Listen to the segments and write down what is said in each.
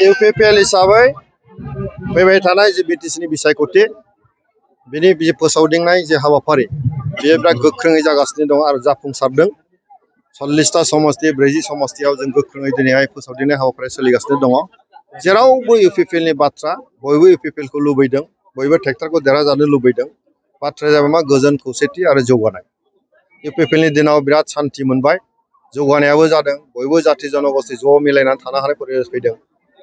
UPPL हिसाबै फैबाय थानाय जे बिटिसिनि बिसायख'थि बिनि फोसावदिंनाय जे हाबाफारि बेयो बिराद गोख्रोङै जागासिनो दं आरो जाफुंसारदों 40टा समस्ति 40 समस्तियाव जों गोख्रोङै दिनैहाय फोसावदिंनाय हाबाफारि सोलिगासिनो दङ जेरावबो इउपिपिएलनि बाथ्रा बयबो इउपिपिएलखौ लुबैदों बयबो ट्रेक्टरखौ देरहाजानो लुबैदों बाथ्राया जाबाय मा गोजोन खौसेथि आरो जौगानाय इउपिपिएलनि दिनाव बिराद सान्थि मोनबाय जौगानायाबो जादों बयबो जाथि जनगोष्ठी ज' मिलायनानै थानो हानाय परिबेस फैदों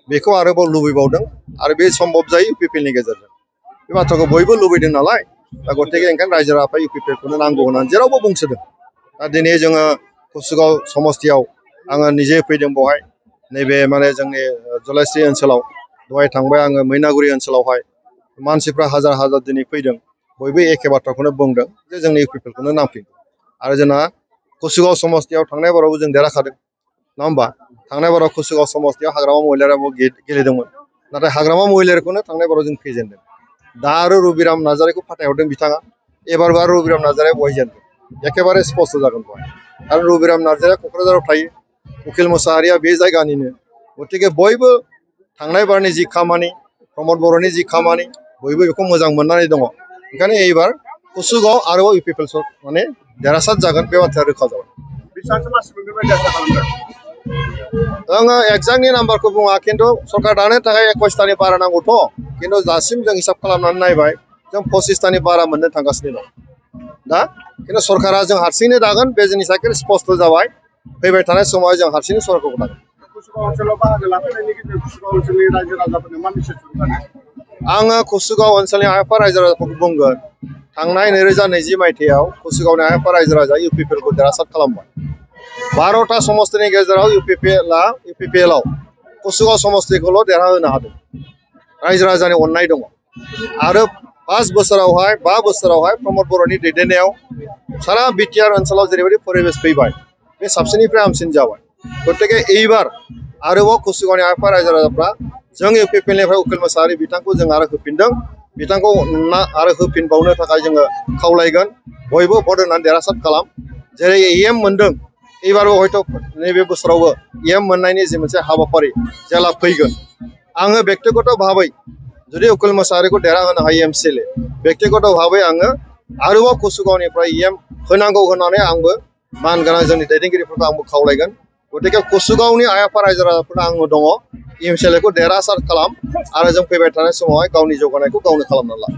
बेखौ आरोबाव लुबैबावदों आरो बे सम्भब जायो इउपिपिएलनि गेजेरजों बे बाथ्राखौ बयबो लुबैदों नालाय दा गतिके ओंखायनो रायजो राजाफ्रा इउपिपिएलखौनो नांगौ होननानै जेरावबो बुंसोदों दा दिनै जोङो कुसुगाव समस्तियाव आङो निजे फैदों बेवहाय नैबे माने जोंनि जलायस्रि ओनसोलाव दहाय थांबाय आङो मैनागुरि ओनसोलावहाय मानसिफ्रा हाजार हाजार दिनै फैदों बयबो एखे बाथ्राखौनो बुंदों जे जोंनि इउपिपिएलखौनो नांफिनगौ आरो जोंना कुसुगाव समस्तियाव थांनाय बारावबो जों देरहाखादों नङा होमबा थांनाय बाराव कुसुगाव समस्तियाव हाग्रामा महिलारियाबो गेलेदोंमोन नाथाय हाग्रामा महिलारिखौनो थांनाय बाराव जों फेजेनदों दा आरो रबिराम नार्जारिखौ फाथायहरदों बिथाङा एबारबो आरो रबिराम नार्जारिया बहाय जेनगोन एखेबारे स्पष्ट जागोन बेवहाय आरो रबिराम नार्जारिया क'क्राझाराव थायो उखिल मोसाहारिया बे जायगानिनो गतिके बयबो थांनाय बारनि जि खामानि प्रमद बर'नि जि खामानि बयबो बेखौ मोजां मोननानै दङ ओंखायनो एबार कुसुगाव आरोबाव इउपिपिएल माने देरहासार जागोन बे बाथ्राया रोखा जाबाय आङो एक्जाक्टनि नाम्बारखौ बुङा खिन्थु सरकार दानो थाखाय 21टानि बारा नांगौथ' खिन्थु दासिम जों हिसाब खालामनानै नायबाय जों 25टानि बारा मोननो थांगासिनो दं दा खिन्थु सरकारा जों हारसिंनो दागोन बे जिनिसा स्पष्ट जाबाय फैबाय थानाय समाव जों हारसिंनो सरकारखौ दागोन आङो कुसुगाव ओनसोलनि आइएफआ रायजो राजाफोरखौ बुंगोन थांनाय 2020 मायथाइयाव कुसुगावनि आइएफआ रायजो राजा इउपिपिएलखौ देरहासार खालामबाय 12टा समस्तिनि गेजेराव इउपिपिएलआव कुसुगाव समस्तिखौल' देरहाहोनो हादों रायजो राजानि अननाय दङ आरो 5 बोसोरावहाय प्रमद बर'नि दैदेननायाव सारा बिटिआर ओनसोलाव जेरैबायदि परिबेस फैबाय बे साबसिननिफ्राय हामसिन जाबाय गतिके एबार आरोबाव कुसुगावनि आइएफआ रायजो राजाफ्रा जों इउपिपिएलनिफ्राय उखिल मोसाहारि बिथांखौ जों आरो होफिनदों बिथांखौ आरो होफिनबावनो थाखाय जोङो खावलायगोन बयबो भट होनानै देरहासार खालाम जेरै एएम मोनदों एबारबो हयथ' नैबे बोसोरावबो एएम मोननायनि जि मोनसे हाबाफारि जेला फैगोन आङो बेक्तिगत भाबै जुदि उखिल मोसाहारिखौ देरहाहोनो हायो एमसिएलए बेक्तिगत भाबै आङो आरोबाव कुसुगावनिफ्राय एएम होनांगौ होननानै आंबो मानगोनां जोंनि दैदेनगिरिफोरखौ आंबो खावलायगोन गतिके कुसुगावनि आइएफआ रायजो राजाफोरा आङो दङ एमसिएलएखौ देरहासार खालाम आरो जों फैबाय थानाय समावहाय गावनि जौगानायखौ गावनो खालामना ला